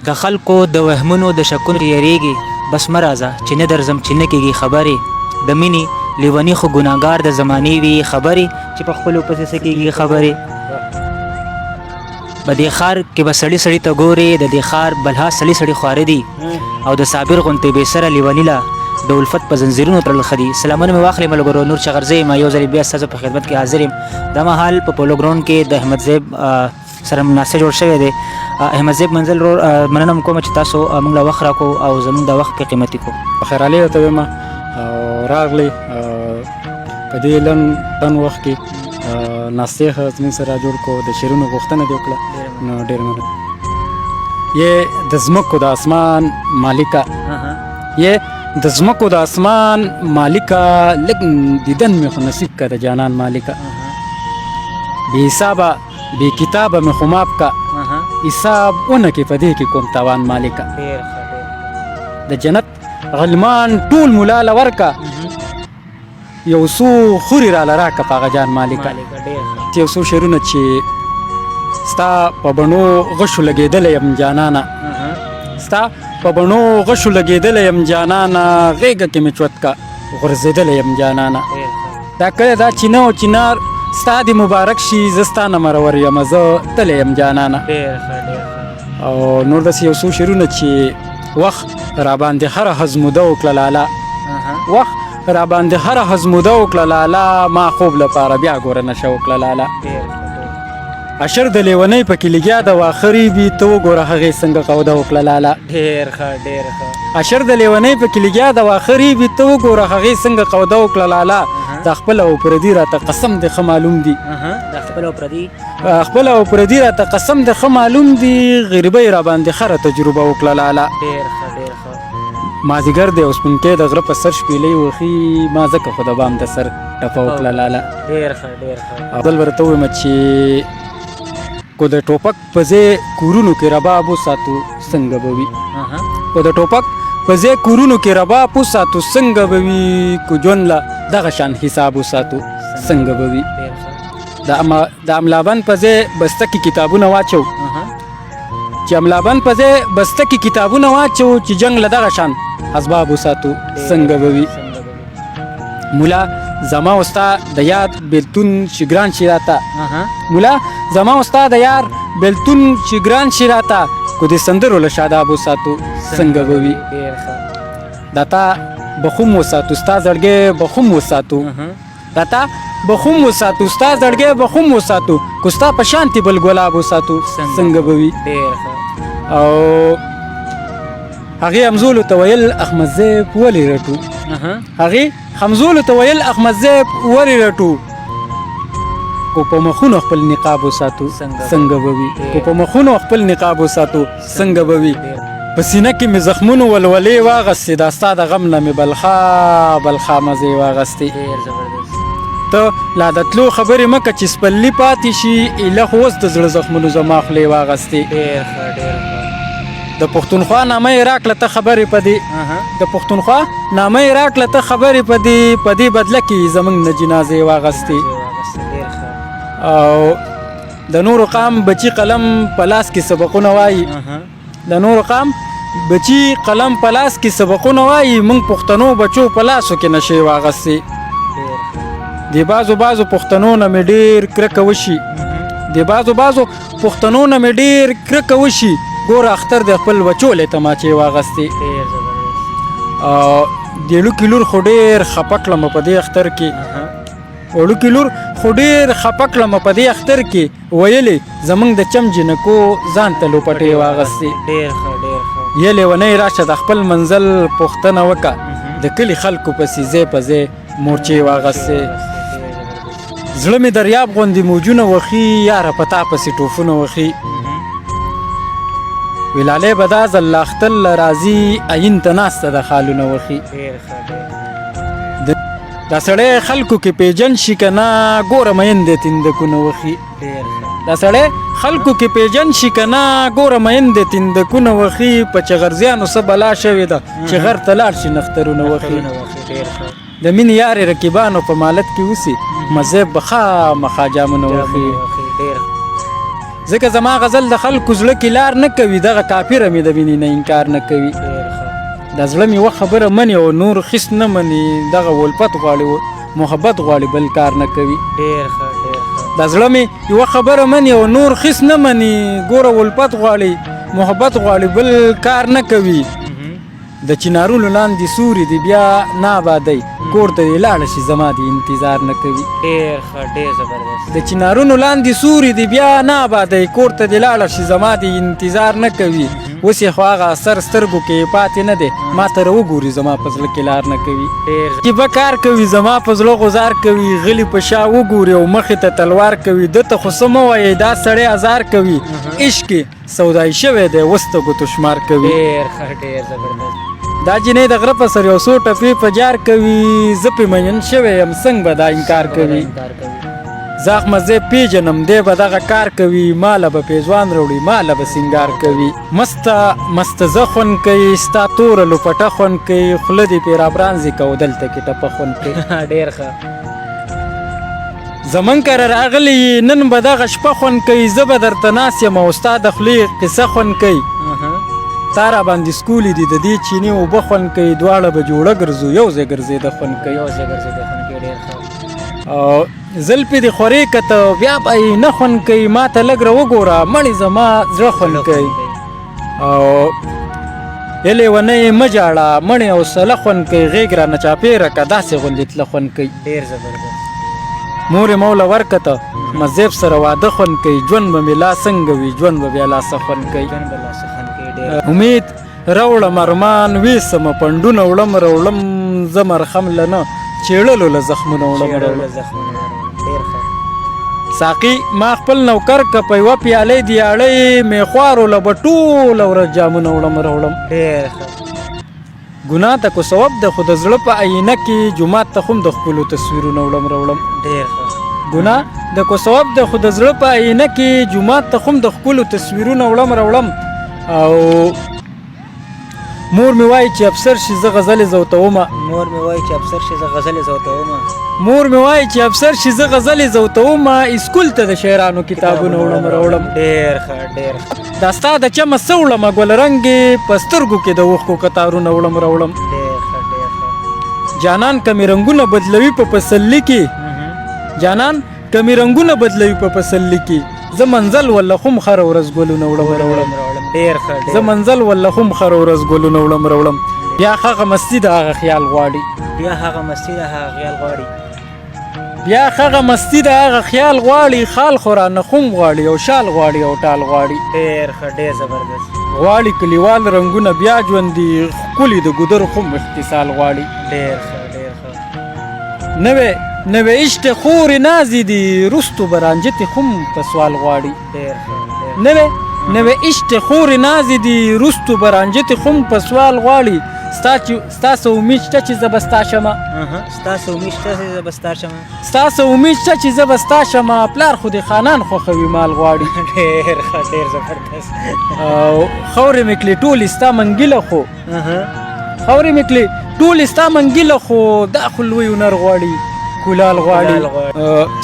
د خلکو د وهمونو د شکونو یریږي، بس مه راځه چې نه درځم چې نه کیږي خبرې، د مینې لیوني خو ګناهګار د زمانې وي خبرې چې په خپلو پسې څه کیږي خبرې. په دې ښار کې به سړي سړي ته ګورې، د دې ښار بلها سړي سړي خواره دي او د صابر غونتې بې سره لیوني له د الفت په زنځیرونو تړل ښه دي. سلامونه مې واخلې ملګرو، نور چغرزی یم، یو ځل بیا ستاسو په خدمت کې حاضر یم. دا مهال په پولو ګراونډ کې د احمد زیب سره مناسب جوړ شوی دی. احمد زیب منزل ورور، مننه کوم چې تاسو موږ له وخت راکو او زموږ د وخت کې قیمتي کو. خیرالي ته وایم او راغلی په دې لن تن وخت کې ناستې زموږ سره جوړ کو، د شعرونو غوښتنه دې وکړه، نو ډېر مننه. یې د ځمکو د اسمان مالکه، یې د ځمکو د اسمان مالکه، لږ دیدن مې خو نصیب که د جانان مالکه، بې حسابه بې کتابه مې خو معاف کا، حساب ونه کې په دې کې کوم تاوان مالکه، د جنت غلمان ټول مولا له ورکه، یو څو خوري راله راکه په هغه جان مالکه. یو څو شعرونه چې ستا په بڼو غشو لګېدلی یم جانانه، ستا په بڼو غشو لګېدلی یم جانانه، غېږه کې مې چوت کا غورځېدلی یم جانانه، دا کله دا چینه او چینار ستا دې مبارک شي، زه ستا نه مرور یم، زه تللی یم جانانه. او نور داسې یو څو شعرونه چې وخت را باندې هره هضموده وکړه لالا، وخت را باندې هره هضموده وکړه لالا، ما خوب لپاره بیا ګوره نشه وکړه لالا، اشر د لیونۍ پکې لګیا د واخري بي، ته وګوره هغې څنګه قوده وکړه لالا. ډېر ښه، ډېر ښه. اشر د لیونۍ پکې لګیا د واخري بي، ته وګوره هغې څنګه قوده وکړه لالا، دا خپل او پردي راته قسم دې ښه معلوم دي، دا خپل او پردي، خپل او پردي راته قسم دې ښه معلوم دي، غریبۍ را باندې خره تجربه وکړه لالا. ډېر ښه، ډېر ښه. مازیګر دی او سپینکی د غره په سر شپېلۍ وخي، ما ځکه خو د بام د سر ټپه وکړه لالا. ډېر ښه، ډېر ښه. بل ورته ووایم چې کو د ټوپک په ځای کورونو کې رباب وساتو څنګه به وي، کو د ټوپک په ځای کورونو کې رباب وساتو څنګه به وي، کو ژوند له دغه شان حساب وساتو څنګه به وي، د املابند په ځای بسته کې کتابونه واچو، چې املابند په ځای بسته کې کتابونه واچو، چې جنګ له دغه شان اسباب وساتو څنګه به وي. مولا زما او ستا د یاد بیلتون چې ګران شي راته، مولا زما او ستا د یار بیلتون چې ګران شي راته، کو د سندرو له شاداب وساتو څنګه به وي، دا تا به خوم وساتو ستا زړګی به خوم وساتو، دا تا به خوم وساتو ستا زړګی به خوم وساتو، کو ستا په شانتې بل ګلاب وساتو څنګه به وي. او هغې همزولو ته ویل احمد زیب ولې رټو، هغې همزولو ته ویل احمد زیب ولې رټو، کو په مخونو خپل نقاب وساتو څنګه به وي، کو په مخونو خپل نقاب وساتو څنګه به وي. په سینه کې مې زخمونو ولولې واغستې، دا ستا د غم نه مې بلخا بلخا مزې واغستې، ته لا د تلو خبرې مه که چې سپرلي پاتې شي، ایله خو اوس د زړه زخمونو زما خولې واغستې. د پښتونخوا نامه یې راکړه ته خبرې په دې، د پښتونخوا نامه یې راکړه ته خبرې په دې، په دې بدله کې زمونږ نه جنازې واغستې. او د نورو قام بچي قلم په لاس کې سبقونه وایي، د نورو قام بچي قلم په لاس کې سبقونه وایي، موږ پښتنو بچو په لاسو کې نشې واغستې. د بعضو بعضو پښتنو نه مې ډېر کرکه وشي، د بعضو بعضو پښتنو نه مې ډېر کرکه وشي، ګوره اختر د خپل بچو له تماچې واغستې. او د وړوکي لور خو ډېر خفه کړم په دې اختر کې، وړوکي لور خو ډېر خفه کړم په دې اختر کې، ویلې زمونږ د چم جینکو ځان ته لوپټې واغستې. یې لیونۍ راشه د خپل منزل پوښتنه وکړه، د کلي خلکو پسې ځای په ځای مورچې واغستې. زړه مې دریاب غوندې موجونه وخي، یاره په تا پسې ټوفونه وخي، ویلالی به دا ځل اختر له راځي، ایین ته ناسته د خالونه وخي. دا سړی خلکو کې پیژن شي که نه، ګوره مین دی تیندکونه وخي، دا سړی خلکو کې پیژن شي که نه، ګوره مین دی تیندکونه وخي، په چغرزیانو څه بلا شوې ده چې غر ته لاړ شي نخترونه وخي. د مینې یارې رقیبانو په مالت کې اوسي، مزیب به خامخا جامونه وخي. ځکه زما غزل د خلکو زړه کې لار نه کوي، دغه کافره مې د مینې نه انکار نه کوي. د زړه مې یوه خبره مني او نور خیس نه مني، دغه ولفت غواړي، محبت غواړي، بل کار نه کوي. ډېر ښه، ډېر ښه. د زړه مې یوه خبره مني او نور خیس نه مني، ګوره ولفت غواړي، محبت غواړي، بل کار نه کوي. د چنارونو لاندې سوري دي بیا نه آبادی، کور ته دې لاړه شي زما دې انتظار نه کوي. ډېر ښه، ډېر زبردست. د چنارونو لاندې سوري دي بیا نه آبادی، کور ته دې لاړه شي زما دې انتظار نه کوي. اوس یې خو هغه اثر سترګو کې یې پاتې نه دی، ما ته راوګوري زما په زړه کې لار نه کوي. ډېر چې به کار کوي زما په زړه غزار کوي، غلي په شا وګوري او مخې ته تلوار کوي. ده ته خو څه مه وایئ دا سړی ازار کوي، عشق یې سودای شوی دی اوس ته ګوتو شمار کوي. ډېر ښه، ډېر زبردست. دا جینۍ د غره په سر یو څو ټپې په جار کوي، زه پرې مین شوی یم څنګه به دا انکار کوي. زه احمدزی پېژنم دی به دغه کار کوي، ما له به پېزوان راوړي ما له به سینګار کوي. مسته مسته زه خوند کوي، ستا توره لوپټه خوند کوي، خوله دې پرې رابرانځې که او دلته کې ټپه خوند کوي. ډېر ښه. زمونږ کره راغلی یې نن به دغه شپه خوند کوي، زه به درته ناست یم او ستا د خولې قصه خوند کوي. تا را باندې سکولي دي د دې چینې اوبه خوند کوي، دواړه به جوړه ګرځو یو ځای ګرځېده خوند کوي. یو ځای ګرځېده خوند کوي. ډېر ښه. او زلفې دې خورې که ته بیا به یې نه خوند کوي، ما ته لږ را وګوره مړې زما زړه خوند کوي. او لیونی یې مه ژاړه مڼې او سله خوند کوي، غېږ رانه چاپېره که داسې غوندې تله خوند کوي. ډېر زبردست. مور یې موله ورکته مزیب سره واده خوند کوي، ژوند به مې لا څنګه وي، ژوند به بیا لا څه خوند کوي. ژوند به لا څه خوند کوي. ډېر امید راوړم ارمان ویسم پنډونه وړم راوړم، زه مرخم له نه چېړلو له زخمونه وړم راوړم. ډېر ښه. ساقي ما خپل نوکر که په یوه پیالۍ دیاړۍ، میخوارو له به ټوله ورځ جامونه وړم راوړم. ډېر ښه. ګناه ته کو ثواب ده خو د زړه په آینه کې جومات ته هم د ښکلو تصویرونه وړم راوړم. ډېر ښه. ګناه د کو ثواب ده خو د زړه په آینه کې جومات ته هم د ښکلو تصویرونه وړم راوړم. او مور مې وایي چې افسر شي زه غزلې زوتومه. مور مې وایي چې افسر شي زه غزلې زوتومه. مور مې وایي چې افسر شي زه غزلې زوتومه، اسکول ته د شاعرانو کتابونه وړم راوړم. ډېر ښه، ډېر ښه. دا ستا د چمه څه وړمه ګل رنګې په سترګو کې د اوښکو کتارونه وړم راوړم. ډېر ښه، ډېر ښه. جانان که مې رنګونه بدلوي په پسرلي کې، جانان که مې رنګونه بدلوي په پسرلي کې، زه منزل وله خوم هره ورځ ګلونه وړم راوړم. ډېر ښه. زه منزل وله خوم هره ورځ ګلونه وړم راوړم. بیا هغه مستي د هغه خیال غواړي. بیا هغه مستي د هغه خیال غواړي. بیا هغه مستي د هغه خیال غواړي، خال خو رانه خوم غواړي او شال غواړي او ټال غواړي. ډېر ښه، ډېر زبردست. غواړي کلیوال رنګونه بیا ژوندي، ښکلي د ګودر خوم اختصال غواړي. ډېر ښه، ډېر ښه. نوې نوې عشق خورې نازې دي، رستو به رانجتې خوم په سوال غواړي. ډېر ښه. نوې نوې عشق خورې نازې دي، رستو به رانجتې خوم په سوال غواړي. ستا څه امید شته چې زه به ستا شمه؟ ستا څه امید شته چې زه به ستا شمه؟ ستا څه امید شته چې زه به ستا شمه، پلار خو دې خانان خوښوي مال غواړي. ډېر ښه، ډېر زبردست. او خاورې مې کړې ټولې ستا منګیله خو، خاورې مې کړې ټولې ستا منګیله خو، دا خو لوی هنر غواړي، کولال غواړي.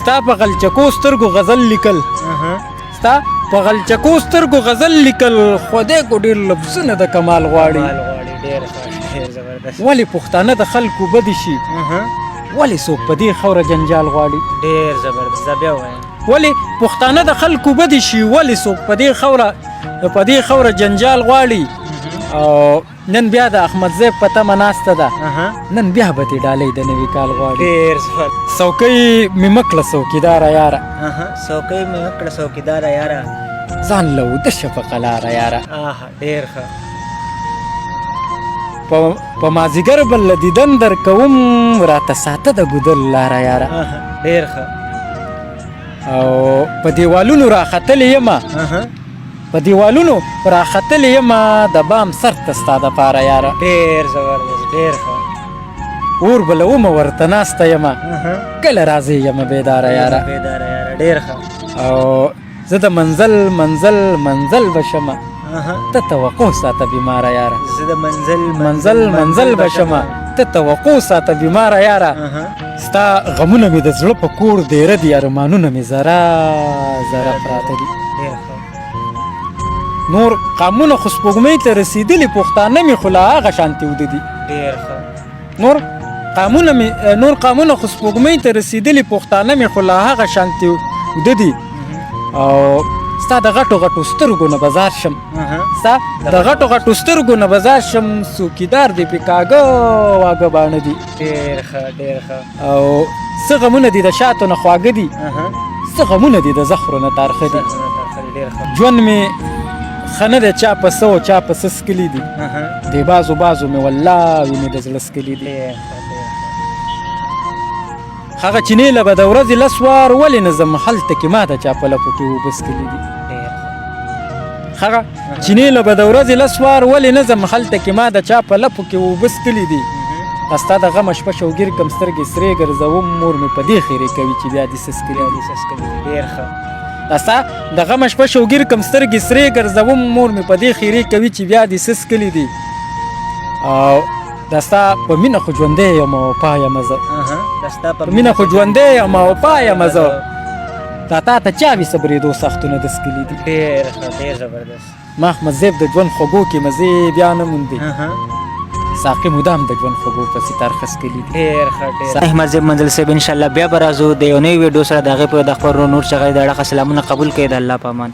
ستا په غلچکو سترګو غزل لیکل، ستا په غلچکو سترګو غزل لیکل، خدای کو ډېر لفظونه د کمال غواړي. ولې پښتانه د خلکو بدې شي، ولې څوک په دې خاوره جنجال غواړي؟ ډېر زبردست. بیا ووایم. ولې پښتانه د خلکو بدې شي، ولې څوک په دې خاوره جنجال غواړي؟ او نن بیا د احمدزی په تمه ناسته ده، نن بیا به دې ډالۍ د نوي کال غواړي. ډېر زبردست. څوکۍ مې مه کړه څوکیداره یاره. څوکۍ مې مه کړه څوکیداره یاره، ځان له وده شه په قلاره یاره. ډېر ښه. په مازیګر به له دیدن در کوم، راته ساته د ګودر لاره یاره. ډېر ښه. او په دیوالونو راختلې یمه، په دیوالونو راختلې یمه، د بام سر ته ستا دپاره یاره. ډېر زبردست، ډېر ښه. اور بلومه ورته ناسته یمه، کله راځې یمه بیداره یاره. بیداره یاره. ډېر ښه. او زه د منزل منزل منزل به شمه، ته توقع ساته بیماره یاره. زه د منزل منزل منزل به شمه، ته توقع ساته بیماره یاره. ستا غمونه مې د زړه په کور دیره دي، ارمانونه مې ذره ذره پراته دي. نور قامونه خو سپوږمۍ ته رسېدلي، پښتانه مې خو لا هغه شانتې وده دي. ډېر ښه. نور قامونه خو سپوږمۍ ته رسېدلي، پښتانه مې خو لا هغه شانتې وده دي. او ستا د غټو غټو سترګو نه بازار شم، ستا د غټو غټو سترګو نه بازار شم، څوکیدار دې پې کاږه واږه باڼه دي. ډېر ښه، ډېر ښه. او څه غمونه دي د شاتو نه خواږه دي، څه غمونه دي د زخرو نه تارخه دي. ډېر ښه. ژوند مې ښه نه دی، چا په څه او چا په څه څکلي دي، دې بازو بازو مې والله وینې د زړه څکلي دي. ډېر ښه، ډېر ښه. هغه چینې له به د ورځې لس وار ولې نه ځم، هلته کې ما د چا په لپو کې اوبه څکلي دي. ډېر ښه. هغه چینې له به د ورځې لس وار ولې نه ځم، هلته کې ما د چا په لپو کې اوبه څکلي دي. دا ستا د غمه شپه شوګیر کم، سترګې سرې ګرځوم، مور مې په دې خیرې کوي چې بیا دې څه څکلي بیا دي. دې څه څکلي دي. ډېر ښه. دا ستا د غمه شپه شوګیر کم، سترګې سرې ګرځوم، مور مې په دې خیرې کوي چې بیا دې څه څکلي دي. او دا ستا په مینه خو ژوندی یم او پایم زه، دا ستا په مینه خو ژوندی یم او پایم زه، دا تا ته چا وي صبرېدو سختونه د څکلي دي. ډېر ښه، ډېر زبردست. ما احمد زیب د ژوند خوږو کې مزې بیا نه موندې، ساقي مدام د ژوند خوږو پسې ترخه څکلي دي. ډېر ښه، ډېر. احمد زیب منزل صاحب ان شاء الله بیا به راځو د یو نوي ویډیو سره، د هغې پورې د خپل ورور نور چغې د اړخه سلامونه قبول کړئ. د الله په امان.